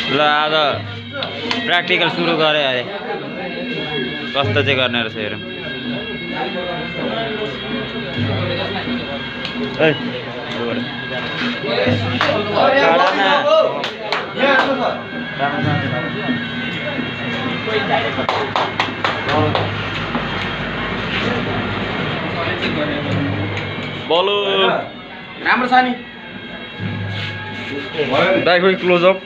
ल आज प्र्याक्टिकल सुरु गरे अरे कस्तो चाहिँ गर्ने रहेछ हेरौँ बोलो राम्रो छ नि दाइ खोइ क्लोज अप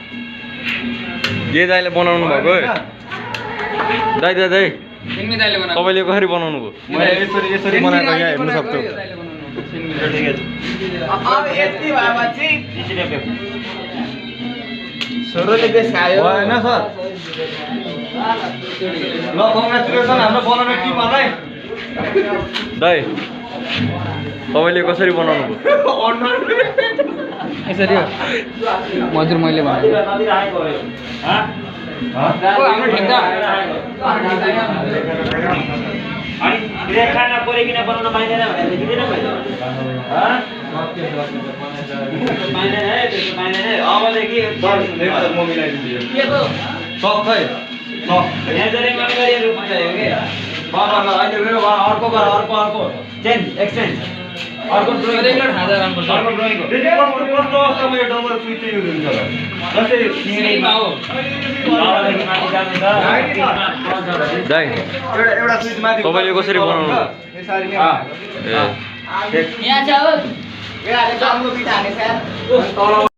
ये दाइले बनाउनु भएको दाइ दाइ दाइ सिङ्मी दाइले बनाएको तपाईँले कसरी बनाउनु भयो मैले यसरी यसरी बनाएको यहाँ हेर्नु सक्छु अब यति भएपछि छोरोले बेस खायो होइन सर ल कङ्ग्रेचुलेसन हाम्रो बनाउने टिमहरूलाई दाइ तपाईँले कसरी बनाउनु भयो यसरी हो मजुर मैले भनेको हाम्रो ठेक्दा खाना कोरिकिन बनाउन पाइँदैन भनेर देखिँदैन मैले पाइँदैन है त्यस्तो पाइँदैन है अबदेखि म मिलाइदिन्छु सब खै यहाँ चाहिँ मनगरी रूपमा चाहियो कि अहिले मेरो अर्को गर अर्को अर्को चेन्ज एक्सचेन्ज अर्को ड्रइङ रेगुलर खाँदा राम्रो छ अर्को ड्रइङको कस्तो अवस्थामा यो डबल स्विच चाहिँ युज हुन्छ होला जस्तै सिँगीमा हो अबदेखि माथि जाने छ दाइ एउटा स्विच माथि तपाईले कसरी बनाउनु यसरी नै यहाँ छ हो यहाँ हाम्रो पिठा हाने छ